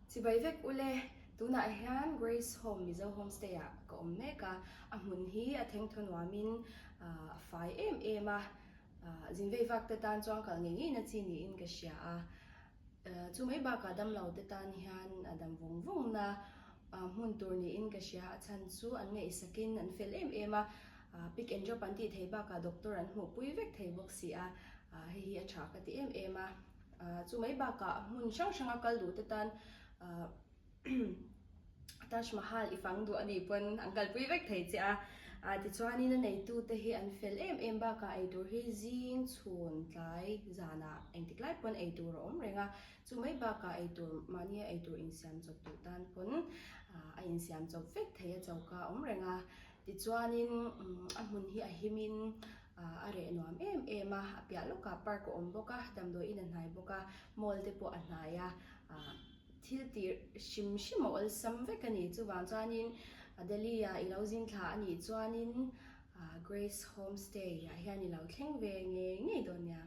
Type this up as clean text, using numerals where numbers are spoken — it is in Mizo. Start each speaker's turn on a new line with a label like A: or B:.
A: Chibai vek ule, tunah hian Grace Home Mizo Homestay ah ka awm mek a, a hmun hi a thengthaw nuamin a fai em em a, zin vei vak te tan chuan kal ngei ngei na chi niin ka hria a, chu mai bakah damlo te tan hian a dam vawng vawng na hmun tur niin ka hria, a chhan chu an ngaihsakin an fel em em a, pick and drop an tih thei bakah doctor an hmuhpui vek thei bawk si a, hei hi a tha ka ti em em a. Chu mai bakah hmun hrang hranga kal duh te tan Taj Mahal i fang duh a nih pawn an kalpui vek thei che a. Tichuanin a neitu te hi an fel em em bakah eitur hi zing chhun tlai zanah engtik lai pawn eitur a awm reng a. Chu mai bakah eitur mahnia eitur insiam chawp duh tan pawn a insiam chawp vek thei a choka a awm reng a. Tichuanin a hmun hi a himin A reh nuam em em a, a piah lawkah park a awm bawk a, damdawiin a hnai bawk a, mall te pawh a hnai a, thil tih hrim hrim a awlsam vek a ni. Chuvang chuanin Delhi ah i lo zin thla a nih chuanin Grace Homestay ah hian i lo thleng ve ngei ngei dawn nia.